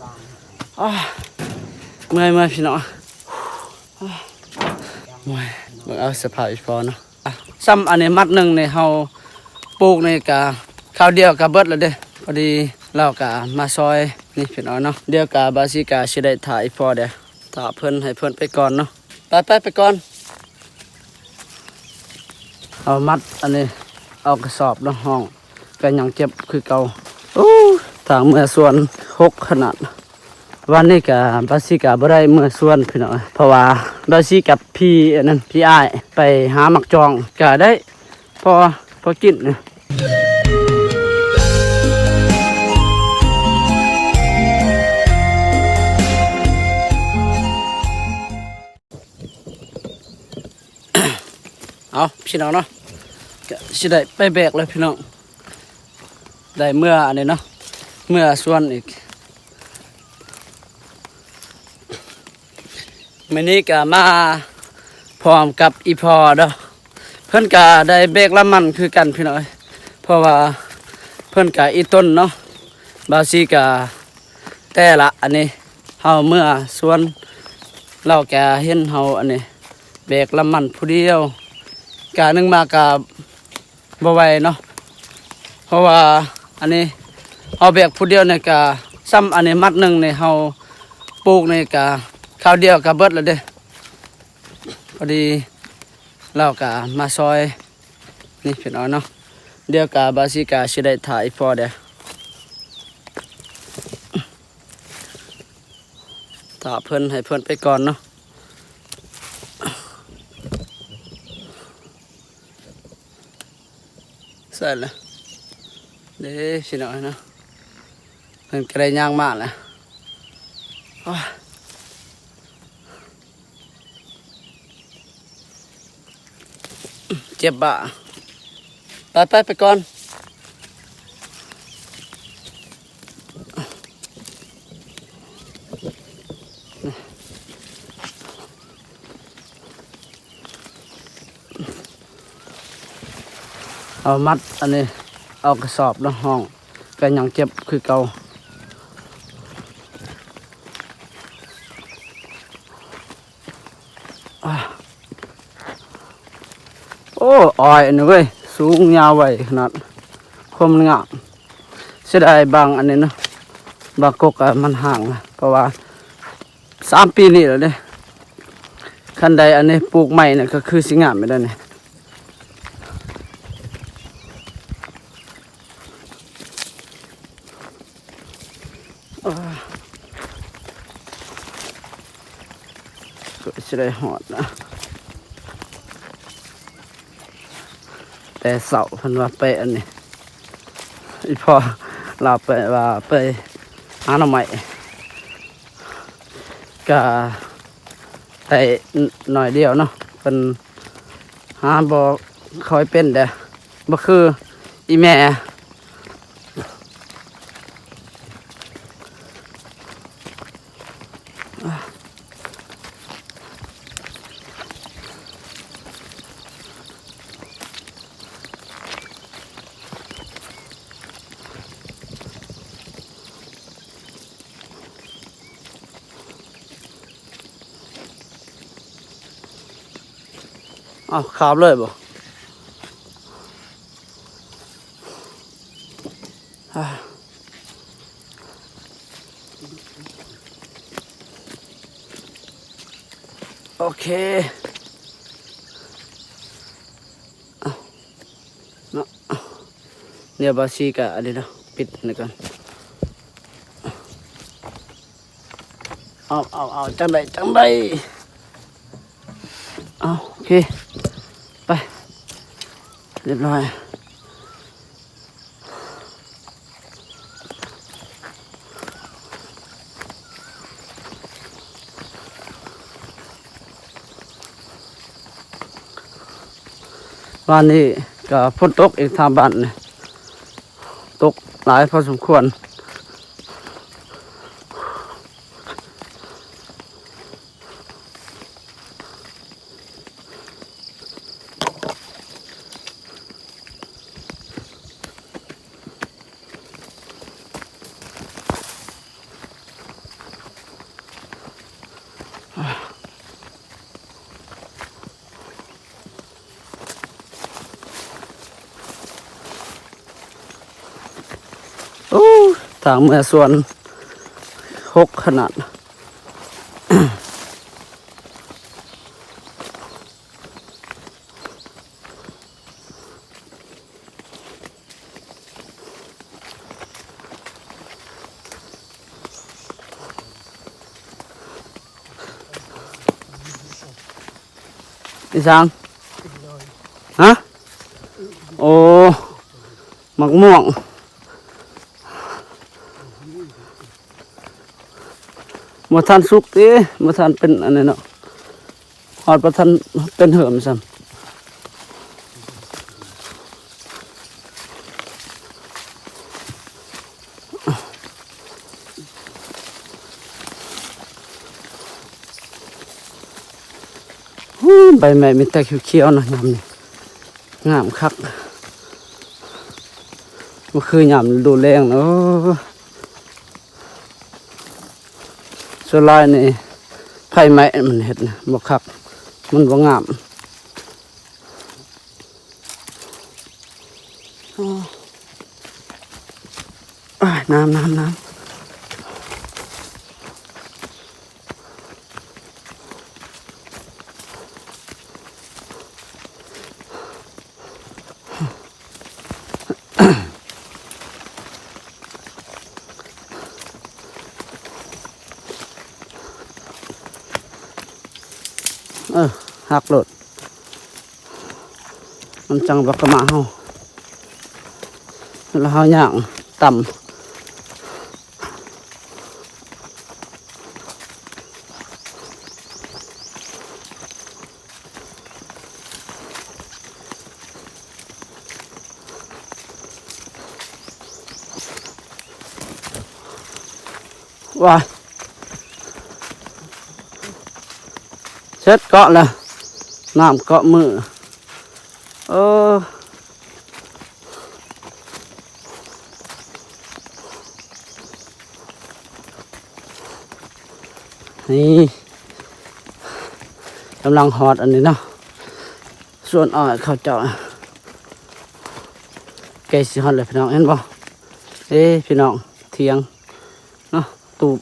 ອ້າ ເມື່ອຍ ເມື່ອຍພີ່ນ້ອງ ໂອ້ຍ ເບິ່ງເອົາສະພາບອີ່ພໍເນາະ. ອ່ະ ຊ້ຳອັນນີ້ມັດໜຶ່ງນີ້ ເຮົາປູກນີ້ກະຄາວດຽວກະເບິດແລ້ວເດ້. ພໍດີລາວກະມາຊ່ອຍນີ້ພີ່ນ້ອງເນາະ. ດຽວກະບາຊິກະຊິໄດ້ຖ້າອີ່ພໍເດ້ ຖ້າເພິ່ນ ໃຫ້ເພິ່ນໄປກ່ອນເນາະ. ໄປ ໄປ ໄປກ່ອນ. ເອົາມັດອັນນີ້ ເອົາກະສອບເນາະ ຫ້ອງກະຍັງເຈັບຄືເກົ່າ. ໂອ້ ທາງເມືອສວນຫົກຂະໜາດ. ວັນນີ້ກະບາຊິກະບໍ່ໄດ້ເມືອສວນພີ່ນ້ອງ ເພາະວ່າບາຊິກັບພີ່ອັນນັ້ນ ພີ່ອ້າຍໄປຫາໝາກຈອງ ກະໄດ້ພໍ ພໍກິນ. ເອົາ ພີ່ນ້ອງເນາະ ກະຊິໄດ້ໄປແບກແລ້ວພີ່ນ້ອງ. ໄດ້ເມືອອັນນີ້ເນາະ ເມືອສວນອີກ. ມື້ນີ້ກະມາພ້ອມກັບອີ່ພໍ່ເດີ. ເພິ່ນກະໄດ້ແບກລຳມັນຄືກັນພີ່ນ້ອງເອີຍ ເພາະວ່າເພິ່ນກະອີ່ຕົນເນາະ. ບາຊິກະ ແຕ່ລະອັນນີ້ ເຮົາເມືອສວນ ລາວກະເຫັນເຮົາອັນນີ້ ແບກລຳມັນຜູ້ດຽວ ກະໜຶ່ງມາກະບໍ່ໄຫວເນາະ. ເພາະວ່າອັນນີ້ເຮົາແບກຜູ້ດຽວນີ້ກະຊ້ຳອັນນີ້ມັດໜຶ່ງນີ້ ເຮົາປູກນີ້ກະຄາວດຽວກະເບິດແລ້ວເດ້. ພໍດີລາວກະມາຊ່ອຍ ນີ້ພີ່ນ້ອງເນາະ. ດຽວກະບາຊິກະຊິໄດ້ຖ້າອີ່ພໍເດ້ ຖ້າເພິ່ນ ໃຫ້ເພິ່ນໄປກ່ອນເນາະ. ໃສ່ລະເດ້ພີ່ນ້ອງເນາະ ເພິ່ນກະໄດ້ຍ່າງມາລະ. ໂອ້ຍ ເຈັບບ່າ. ໄປ ໄປ ໄປກ່ອນ. ເອົາມັດອັນນີ້ ເອົາກະສອບເນາະ ຫ້ອງກະຍັງເຈັບຄືເກົ່າ. ໂອ້ ອ້ອຍອັນນີ້ເວີຍ ສູງຍາວໄວຂະໜາດ ຄວາມງາມ. ເສຍດາຍບາງອັນນີ້ເນາະ ບາງກົກກະມັນຫ່າງ ເພາະວ່າສາມປີນີ້ແລ້ວເດ້. ຄັນໄດ້ອັນນີ້ປູກໃໝ່ນີ້ກະຄືຊິງາມຢູ່ແລ້ວນີ້. ກະຊິໄດ້ຮອດນະ ແຕ່ເຊົ້າເພິ່ນວ່າໄປອັນນີ້ ອີ່ພໍ່ລາວໄປວ່າໄປຫາໜໍ່ໄມ້ ກະໄດ້ໜ້ອຍດຽວເນາະ ເພິ່ນຫາບໍ່ຄ່ອຍເປັນເດ້ ບໍ່ຄືອີ່ແມ່. ອ້າວ ຂາບເລີຍບໍ່? ໂອເຄ ເອົາເນາະ ດຽວບາຊີກະອັນນີ້ເນາະ ປິດອັນນີ້ກ່ອນ. ເອົາ ເອົາ ເອົາ ຈັ່ງໃດ ຈັ່ງໃດ ເອົາ ໂອເຄ ໄປ ຮຽບຮ້ອຍ. ວານນີ້ກະຝົນຕົກອີກ ທາງບ້ານນີ້ ຕົກຫຼາຍພໍສົມຄວນ. ໂ ໂອ້ ທາງເມືອສວນຮົກຂະໜາດ. ອີ່ສັງ? ຮະ? ໂອ້ ໝາກມ່ວງ. ບໍ່ທັນສຸກຕິ ບໍ່ທັນເປັນອັນນີ້ເນາະ ຮອດບໍ່ທັນເປັນເຫີມຊ້ຳ. ໂອ້ ໃບໄມ້ມີແຕ່ຂຽວໆນະ ຍາມນີ້ງາມຄັກ ບໍ່ຄືຍາມລະດູແລ້ງເນາະ. ສ່ວນຫຼາຍນີ້ໄຟໄໝ້ມັນເຮັດນະ ບໍ່ຄັກ ມັນບໍ່ງາມ. ໂອ້ຍ ນ້ຳ ນ້ຳ ນ້ຳ. ເອີ ຫັກໂລດ ມັນຈັ່ງບໍ່ກະມະເຮົາ ແລ້ວເຮົາຍ່າງຕຳ. ວ້າຍ ເຊັດເກາະແລ້ວ ນ້ຳເກາະມື. ເອີ ນີ້ ກຳລັງຮອດອັນນີ້ເນາະ ສວນອ້ອຍເຂົາເຈົ້າ ໃກ້ຊິຮອດແລ້ວພີ່ນ້ອງ ເຫັນບໍ່? ເອີ ພີ່ນ້ອງ ຖຽງເນາະ ຕູບ.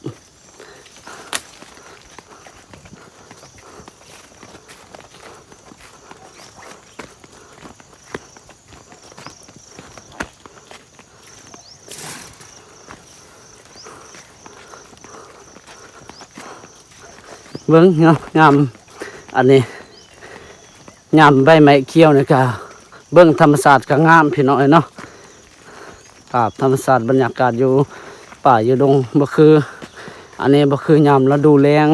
ເບິ່ງເນາະ ຍາມອັນນີ້ ຍາມໃບໄມ້ຂຽວນີ້ກະເບິ່ງທຳມະຊາດກະງາມພີ່ນ້ອງເອີຍເນາະ. ພາບທຳມະຊາດບັນຍາກາດຢູ່ປ່າຢູ່ດົງ ບໍ່ຄື ອັນນີ້ບໍ່ຄືຍາມລະດູແລ້ງ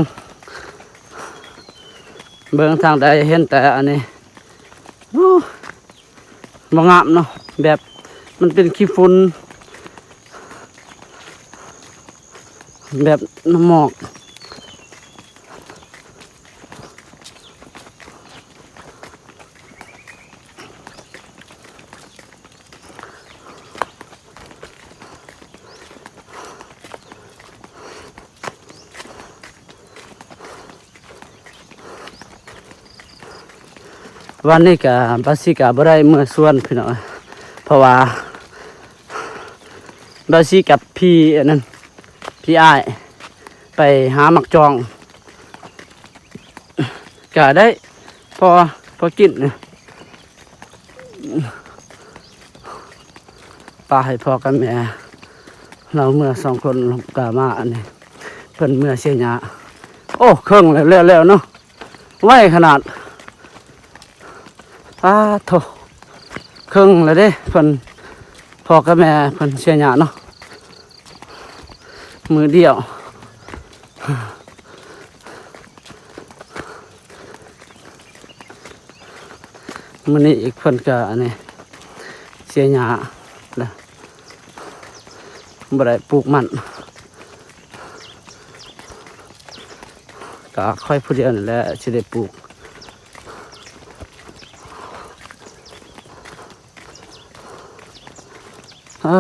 ເບິ່ງທາງໃດເຫັນແຕ່ອັນນີ້ ໂອ້ ບໍ່ງາມເນາະ ແບບມັນເປັນຂີ້ຝຸ່ນ ແບບນ້ຳໝອກ. ວັນນີ້ກະບາຊິກະບໍ່ໄດ້ເມືອສວນພີ່ນ້ອງ ເພາະວ່າບາຊິກັບພີ່ອັນນັ້ນ ພີ່ອ້າຍໄປຫາໝາກຈອງ ກະໄດ້ພໍ ພໍກິນ ປະໃຫ້ພໍ່ກັບແມ່ລາວເມືອສອງຄົນ ກະມາອັນນີ້ ເພິ່ນເມືອເສຍຫຍ້າ. ໂອ້ ເຄິ່ງແລ້ວ ແລ້ວ ແລ້ວເນາະ ໄວຂະໜາດ ປາໂທ້ ເຄິ່ງແລ້ວເດ້ ເພິ່ນ ພໍ່ກັບແມ່ເພິ່ນເສຍຫຍ້າເນາະ. ມື້ດຽວ ມື້ນີ້ອີກເພິ່ນກະອັນນີ້ ເສຍຫຍ້າແລ້ວ ບໍ່ໄດ້ປູກມັນ ກະຂ້ອຍຜູ້ດຽວນີ້ແຫຼະຊິໄດ້ປູກ. ເອີ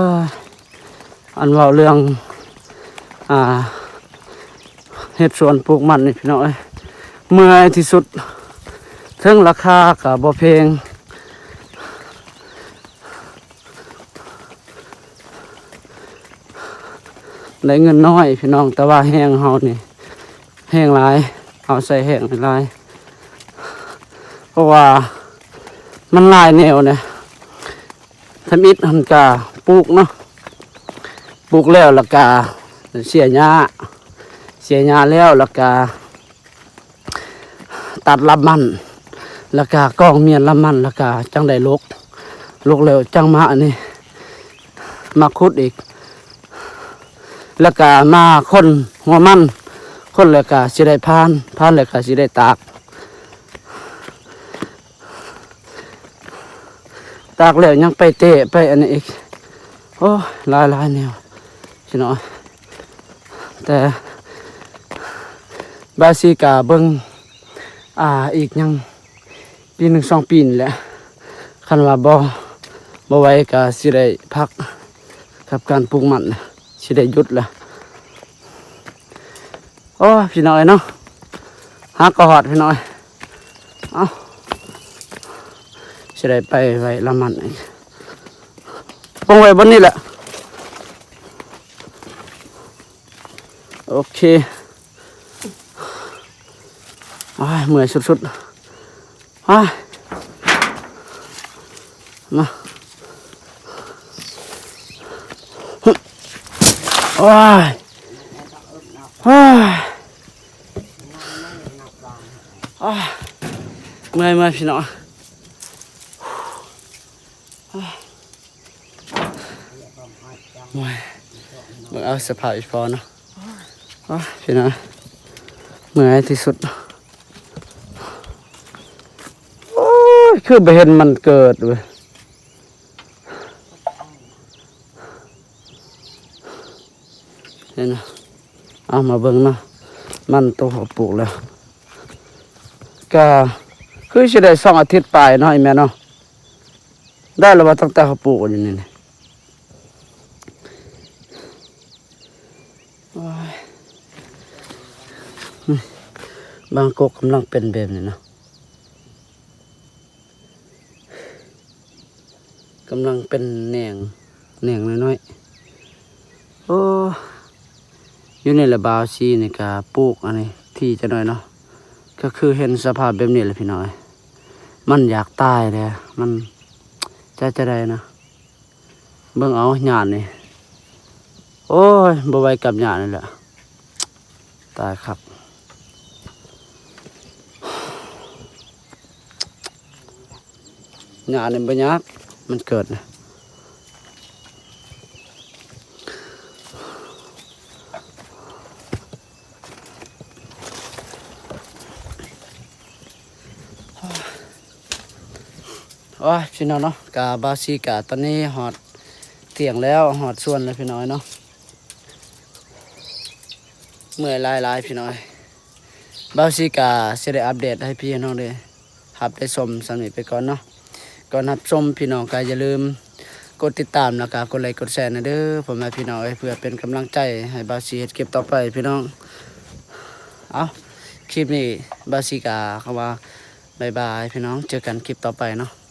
ອັນເວົ້າເລື່ອງ ອ່າ ເຮັດສວນປູກມັນນີ້ພີ່ນ້ອງເອີຍ ເມື່ອຍທີ່ສຸດ ເຖິງລາຄາກະບໍ່ແພງ. ໄດ້ເງິນນ້ອຍພີ່ນ້ອງ, ແຕ່ວ່າແຮງເຮົານີ້ແຮງຫຼາຍ, ເຮົາໃຊ້ແຮງຫຼາຍ ເພາະວ່າມັນຫຼາຍແນວນະ. ທຳອິດຫັ້ນກະປູກເນາະ, ປູກແລ້ວລະກະເສຍຫຍ້າ, ເສຍຫຍ້າແລ້ວລະກະ ຕັດລຳມັນ ລະກະກອງມ້ຽນລຳມັນ ລະກະຈັ່ງໄດ້ລົກ, ລົກແລ້ວຈັ່ງມາອັນນີ້ ມາຂຸດອີກ ລະກະມາຄົນຫົວມັນ, ຄົນແລ້ວກະຊິໄດ້ພານ, ພານແລ້ວກະຊິໄດ້ຕາກ, ຕາກແລ້ວຍັງໄປເຕະໄປອັນນີ້ອີກ. ໂອ້ ຫຼາຍໆແນວພີ່ນ້ອງ. ແຕ່ບ່າວສີກະເບິ່ງ ອ່າ ອີກຍັງປີໜຶ່ງສອງປີນີ້ແຫຼະ, ຄັນວ່າບໍ່ ບໍ່ໄຫວກະຊິໄດ້ພັກກັບການປູກມັນ, ຊິໄດ້ຢຸດລະ. ໂອ້ ພີ່ນ້ອງເອີຍເນາະ, ຫາກໍຮອດພີ່ນ້ອງເອີຍ. ເອົ້າ ຊິໄດ້ໄປໄຫວ້ລະມັນອີກ, ປົງໄວ້ບ່ອນນີ້ແຫຼະ. ໂອເຄ. ໂອ້ຍ ເມື່ອຍສຸດໆ. ໂອ້ຍ ມາ ໂອ້ຍ ໂອ້ຍ ໂອ້ຍ ເມື່ອຍໆ ພີ່ນ້ອງ. ໂອ້ຍ ເບິ່ງເອົາສະພາບອີ່ພໍເນາະ. ໂອ້ຍ ພີ່ນ້ອງ ເມື່ອຍທີ່ສຸດ. ໂອ້ຍ ຄືບໍ່ເຫັນມັນເກີດເວີຍ. ເຫັນນະ? ເອົາມາເບິ່ງເນາະ, ມັນໂຕເຮົາປູກແລ້ວ ກະຄືຊິໄດ້ສອງອາທິດປາຍເນາະ ອີ່ແມ່ເນາະ. ໄດ້ແລ້ວວ່າຕັ້ງແຕ່ເຮົາປູກຢູ່ນີ້. ໂອ້ຍ ບາງກົກກຳລັງເປັນແບບນີ້ເນາະ, ກຳລັງເປັນແໜງ ແໜງນ້ອຍໆ. ໂອ້ ຢູ່ນີ້ລະ ບ່າວສີນີ້ກະປູກອັນນີ້ທີ່ຈະໜ້ອຍເນາະ, ກະຄືເຫັນສະພາບແບບນີ້ແຫຼະ ພີ່ນ້ອງເອີຍ. ມັນຢາກຕາຍແຫຼະ, ມັນຈະຈັ່ງໃດນະ. ເບິ່ງເອົາຫຍ້ານີ້, ໂອ້ຍ ບໍ່ໄຫວກັບຫຍ້ານີ້ແຫຼະ, ຕາຍຄັກ. ຫຍ້ານີ້ບໍ່ຍາກ ມັນເກີດນະ. ໂອ້ຍ ພີ່ນ້ອງເນາະ, ກະບ່າວສີກະຕອນນີ້ຮອດທ່ຽງແລ້ວ, ຮອດສວນແລ້ວ ພີ່ນ້ອງເນາະ. ເມື່ອຍຫຼາຍໆ ພີ່ນ້ອງເອີຍ. ບ່າວສີກະຊິໄດ້ອັບເດດໃຫ້ພີ່ນ້ອງໄດ້ຮັບໄດ້ຊົມສ່ຳນີ້ໄປກ່ອນເນາະ. ກ່ອນຮັບຊົມ ພີ່ນ້ອງກະຢ່າລືມກົດຕິດຕາມ ແລ້ວກະກົດໄລກົດແຊແດ່ເດີ ພໍ່ແມ່ພີ່ນ້ອງເອີຍ, ເພື່ອເປັນກຳລັງໃຈໃຫ້ບ່າວສີເຮັດຄລິບຕໍ່ໄປ ພີ່ນ້ອງ. ເອົ້າ ຄລິບນີ້ບ່າວສີກະຄຳວ່າບາຍບາຍ ພີ່ນ້ອງ, ເຈີກັນຄລິບຕໍ່ໄປເນາະ.